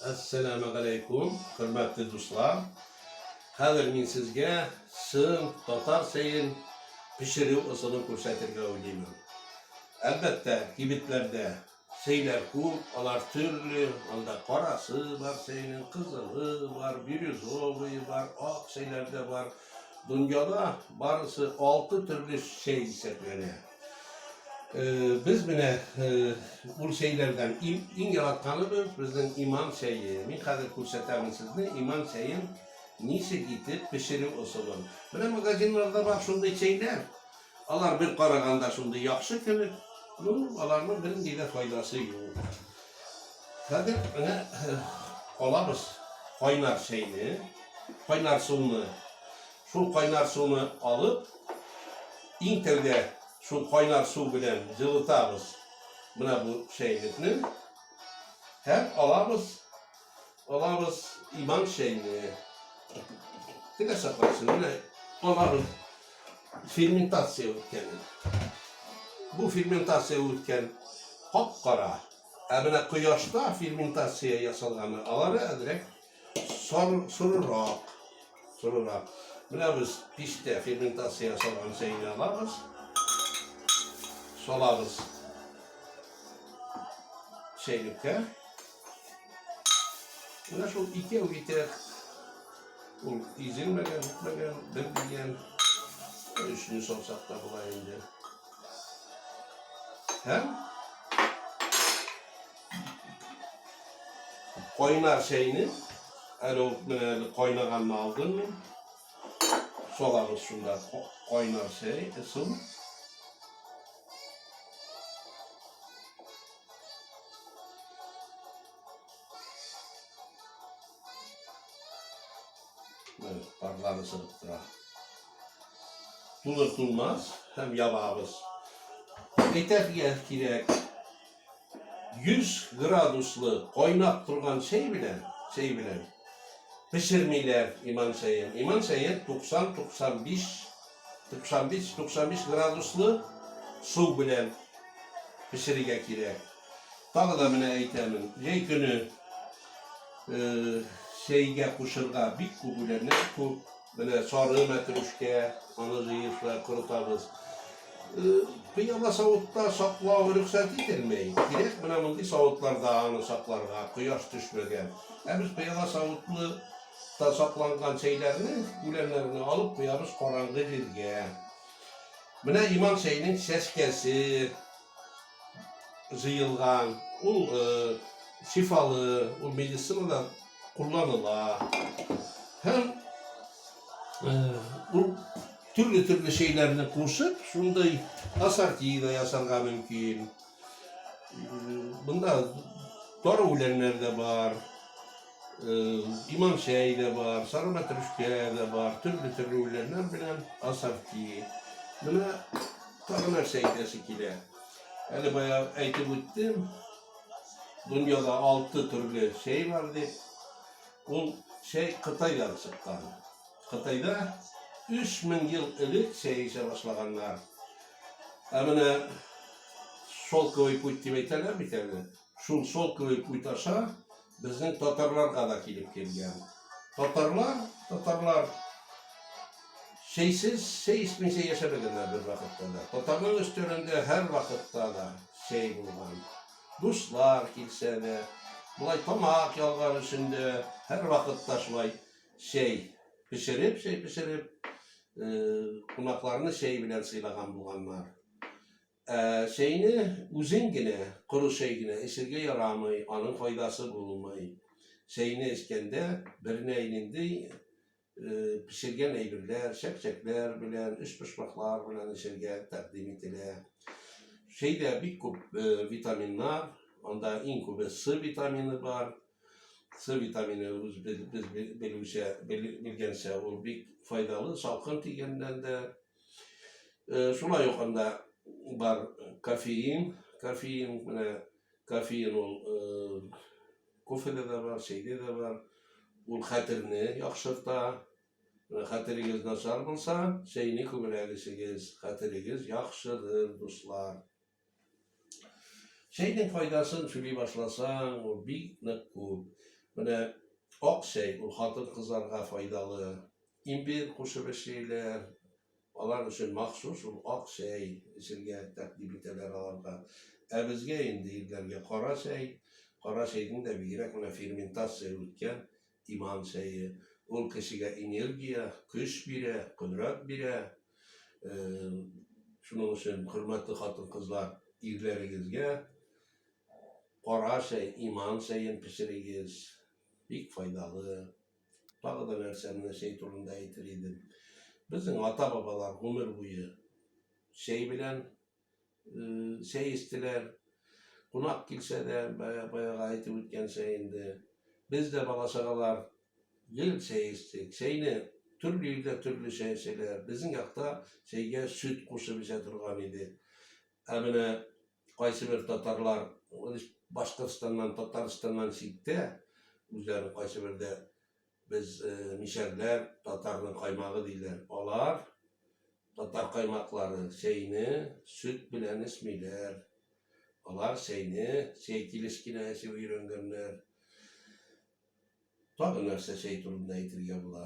Әссәламә галәйкүм, хөрмәтле дуслар. Хәзер мин сезгә чын татар чәен пешерү ысулын күрсәтергә уйлыймын. Әлбәттә, кибетләрдә чәйләр күп, алар төрле, анда карасы бар чәйнең, кызылы бар, бирюзовые бар, ак чәйләр дә бар. Дөньяда барысы 6 төрле чәй исәпләнә. Без менә ул чәйләрдән иң яратканыбыз безнең иман чәе. Мин хәзер күрсәтәмен сезне иман чәен ничек итеп пешерү ысулын. Менә магазиннарда бар шундый чәйләр. Алар бер караганда шундый яхшы кебек, ну, аларның бернинди дә файдасы юк. Хәзер менә алабыз кайнар чәйне, кайнар суны. Шул кайнар суны алып, иң тәүдә шул кайнар су белән җылытабыз менә бу чәйнекне һәм алабыз, алабыз иман чәйне. Теләсә кайсы, менә алабыз ферментация үткәнен. Бу ферментация үткән кап-кара. Ә менә кояшта ферментация ясалганы, алары әзрәк Сар, сорырак. Сорырак. Менә без пичтә ферментация ясалган чәйне алабыз. Салабыз чәйнеккә. Менә шул икәү итә. Ул изелмәгән, бетмәгән, бер дигән. Өчне салсак та була инде. Һәм Кайнар чәйне, әле ул менә әле кайнаганны алдым мин. Салабыз шунда кайнар чәй, су. Менә парлары чыгып тора. Тулыр тулмас һәм ябабыз. Әйтергә кирәк, 100 градуслы кайнап торган чәй белән, чәй белән пешермиләр иман чәен. Иман чәен 90-95 95-95 градуслы су белән пешерергә кирәк. Тагы да менә әйтәмен, җәй көне чәйгә кушырга бик күп үләннәр күп. Менә сары мәтрүшкә, аны җыеп шулай корытабыз. Пыяла савытта саклау рөхсәт ителми. Кирәк менә мондый савытларда аны сакларга, кояш төшмәгән. Ә без пыяла савытлы та сакланган чәйләрне, үләннәрне алып куябыз караңгы җиргә. Менә иман чәйнең чәчкәсе җыелган. Ул шифалы, ул медицинада кулланыла. Һәм ул төрле-төрле шәйләрне кушып, шундый ассорти да ясарга мөмкин. Бында дару үләннәр дә бар, иман чәй дә бар, сары мәтрүшкә дә бар, төрле-төрле үләннәр белән ассорти. Менә тагы нәрсә әйтәсе килә. Әле бая әйтеп үттем, дөньяда 6 төрле чәй бар дип. Ул чәй Кытайдан чыккан. Кытайда 3000 ел элек чәй эчә башлаганнар. Ә менә шелковый путь дип әйтәләр бит әле. Шул шелковый путь аша безнең татарларга да килеп килгән. Татарлар, татарлар чәйсез, чәй эчмичә яшәмәгәннәр бер вакытта да. Татарның өстәлендә һәр вакытта да чәй булган. Дуслар килсә дә, болай тамак ялгар өчен дә һәрвакытта шулай чәй пешереп, чәй пешереп, кунакларны чәй белән сыйлаган булганнар. Ә чәйне үзен генә, коры чәй генә эчергә ярамый, аның файдасы булмый. Чәйне эчкәндә бернәй нинди пешергән әйберләр, чәк-чәкләр белән, өчпочмаклар белән эчәргә тәкъдим ителә. Чәйдә бик күп витаминнар, анда иң күбе С витамины бар. С витамины үз без белүчә, белгәнчә, ул бик файдалы, салкын тигәннән дә. Шулай ук анда бар кофеин, кофеин менә кофеин ул Кофеда да бар, чәйдә дә бар. Ул хәтерне яхшырта. Менә хәтерегез начар булса, чәйне күбрәк эчегез, хәтерегез яхшырыр, дуслар. Чәйнең файдасын сөйли башласаң, ул бик нык күп. Менә Менә ак чәй ул хатын-кызларга файдалы. Имбирь кушып эшлиләр. Алар өчен махсус ул ак чәй эчергә тәкъдим итәләр аларга. Ә безгә инде ирләргә кара чәй, кара чәйнең дә бигрәк менә ферментация үткән иман чәе. Ул кешегә энергия, көч бирә, кодрәт бирә. Шуның өчен, хөрмәтле хатын-кызлар, ирләрегезгә кара чәй, иман чәен пешерегез. Бик файдалы. Тагы да нәрсә менә чәй турында әйтер идем. Безнең ата-бабалар гомер буе чәй белән чәй эчтеләр. Кунак килсә дә, баягы әйтеп үткәнчә инде, без дә бала-чагалар гел чәй эчтек. Чәйне төрле илдә төрлечә эчәләр. Безнең якта чәйгә сөт кушып эчә торган иде. Ә менә кайсыбер татарлар Башкортстаннан, Татарстаннан читтә үзләрен кайсыбердә без мишәрләр, татарның каймагы диләр. Алар татар каймаклары чәйне сөт белән эчмиләр. Алар чәйне чәй килеш кенә эчеп өйрәнгәннәр. Тагы нәрсә чәй турында әйтергә була?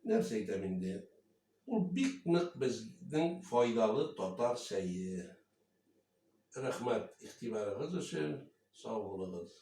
Нәрсә әйтәм инде? Ул бик нык безнең файдалы татар чәе. Рәхмәт игътибарыгыз өчен, сау булыгыз.